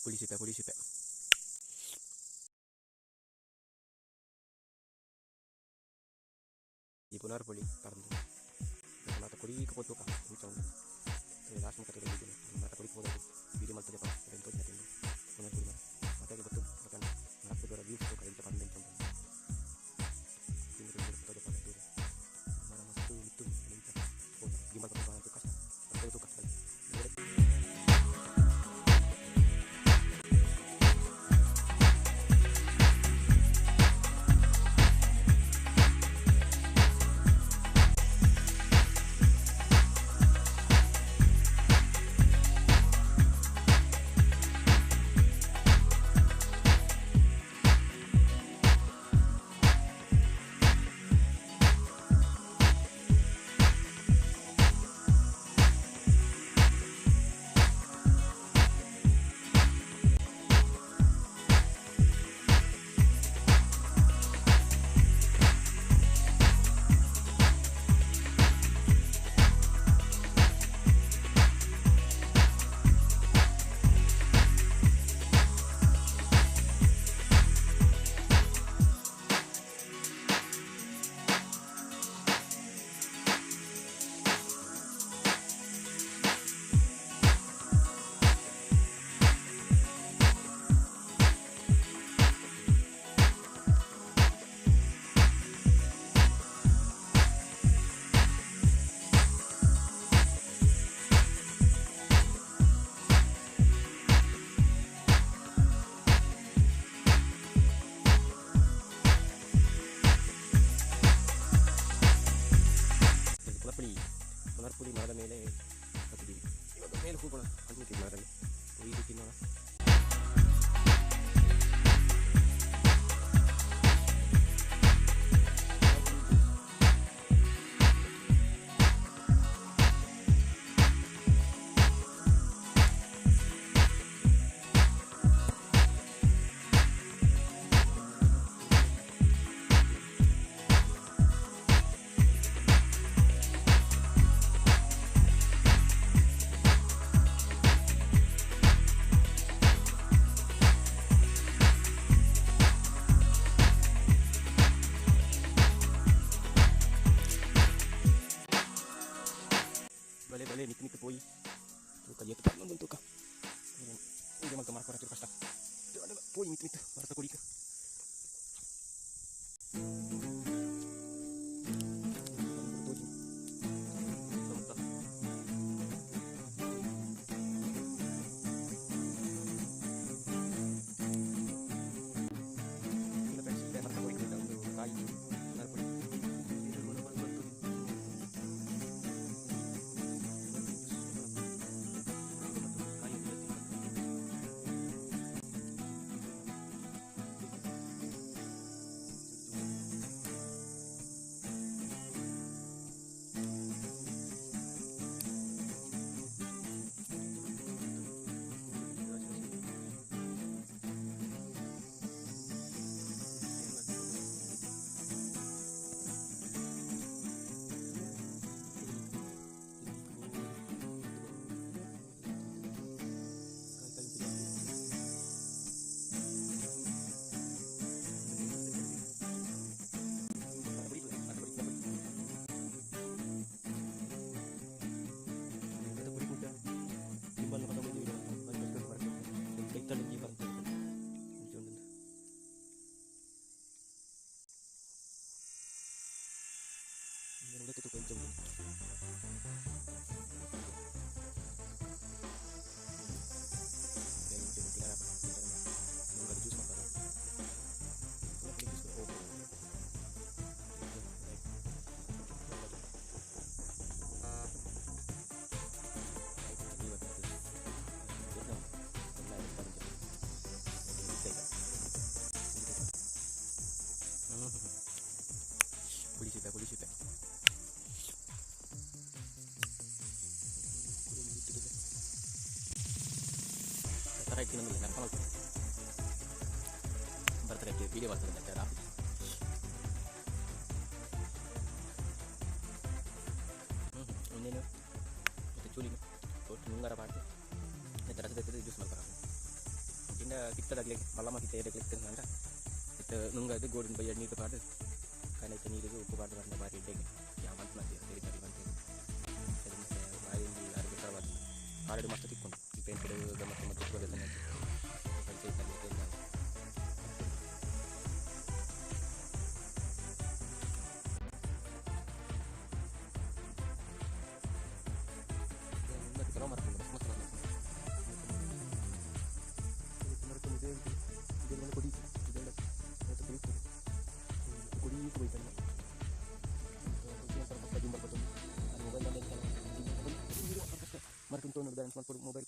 ಪುಳಿ ಸಿಪ್ಪೆ ಪುಳಿ ಸಿಪ್ಪೆ ಈ ಪುನರ್ಪುಳಿ ಪರಂದು ಮಾತ ಕುಡಿಕ ಪೋತುಕ ಇಂಚ ಉಂಡು ಲಾಸ್ಟ್ ಮುಖ ತೋರಿದ್ದೀನಿ ಮಾತ ಕುಡಿಕ ಪೋದು ವೀಡಿಯೋ ಮಲ್ತದೆ ಪಾ ತೋಜಿನ ಪುನರ್ಪುಳಿ ಮರ ಮತ್ತೆ ಗೊತ್ತು ಮತ್ತೆ ಮರಕ್ಕೆ ದೂರ ವ್ಯೂಸ್ ತೂಕ ಇಂಚ ಪಂದು ಇಂಚ ಉಂಟು ತಿಂದು ತೋಜ ಮರ ಮಸ್ತು ಮಿತ್ತು ಇಂಚ ಗಿಂಬಲ್ ಕಷ್ಟ ತೂಕ. ಪುನರ್ಪುಳಿ ಪುನರ್ಪುಳಿ ಮರದ ಮೇಲೆ ಹತ್ತಿದ್ದೀವಿ. ಇವಾಗ ಮೇಲೆ ಹೋಗೋಣ ಅಂತಿದ್ದೀವಿ ಮರದಲ್ಲಿ ಹೋಗಿ ತಿನ್ನೋಣ. ಬಲೆ ಬಲೆ ಮಿಕ್ಕ ಮಿಕ್ಕ ಪೋಯಿ ತೂಕ ಏತು ಪನ್ನೊಂದು ತೂಕ ಇದು ಮತ್ತೆ ಮರಕ ಬರಕ್ಕೆ ಕಷ್ಟ ಪೋಯಿ ಮಿತ್ತು ಮಿತ್ತು ಮರತ ಕೊಡಿಕ. ಕಾಯಿ ಪುಳಿ ಸಿಪ್ಪೆ ಪುಳಿ ಸಿಪ್ಪೆ ಬರ್ತಾರೆ ವೀಡಿಯೋ ಬರ್ತದೆ ರಾತ್ರಿ. ಇನ್ನೇನು ಮತ್ತು ಚೂಲಿನ ಒಟ್ಟು ಮುಂಗಾರ ಪಾಡ್ದು ರಸದ ಜ್ಯೂಸ್ ಮಾಡ್ತಾರೆ. ತಿಕ್ಕಿಂಡ ತಿಕ್ತದಾಗ್ಲಿ ಮಲ್ಲ ಮತ್ತಿತ್ತೆ ಎಡೆ ಕ್ಲಿಕ್ ಇತ್ತೆ ನುಂಗದು ಗೋಡಿನ ಬಯ್ಯ ನೀರು ಪಾಡು ಕನೈತೆ ನೀರಿಗೆ ಉಪ್ಪು ಪಾಡು ಬಂದ ಬಾರಿ ಎಡ್ಡೆಗೆ ಯಾವ ಮಂತ್ ಮಂತಿ ಸರಿ ಸರಿ ಬಂತು ಸರಿ ಮತ್ತೆ ಬಾರಿ ಆರೋಗ್ಯ ಖರಾಬ್ ಆಲ್ರೆಡಿ ಮಸ್ತ್ ತಿಕ್ಕೊಂಡು ಈ ಪೇಂಟ್ ಗಮ್ಮತ್ತು ಮತ್ತು ಪರಿಚಯ. ಕೆಲವು ಮರ ಮಸ್ತ್ ಮಸ್ತ್ ಕೊಡಿ ಮೊಬೈಲ್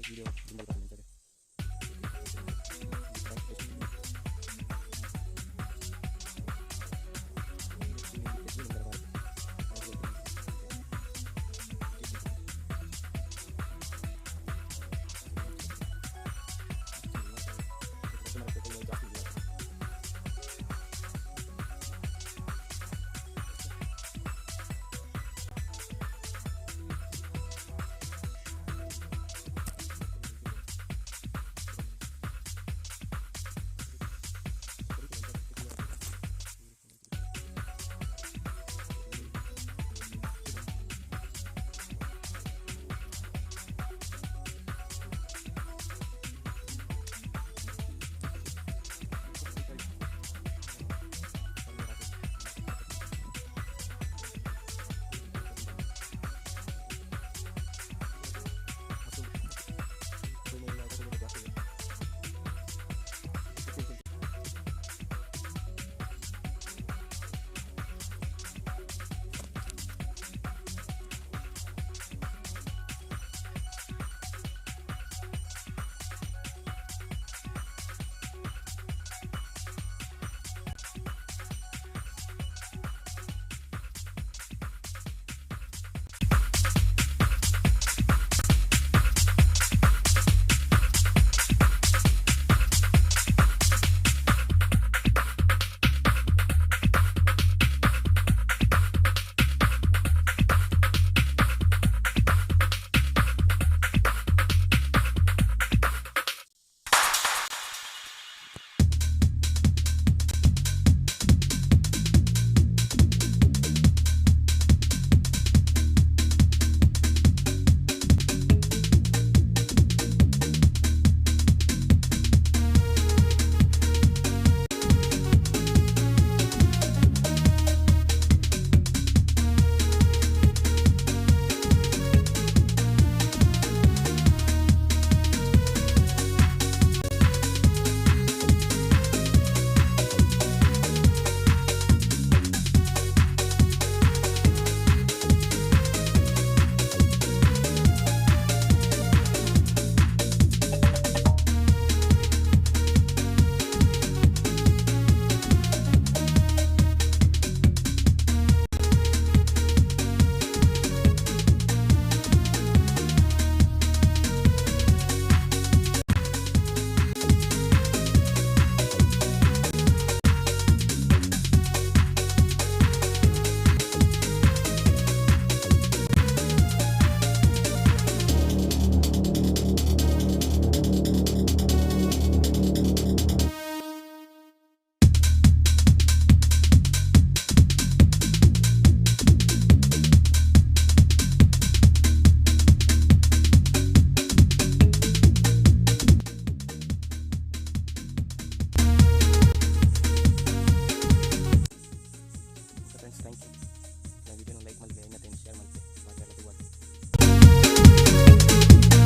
video.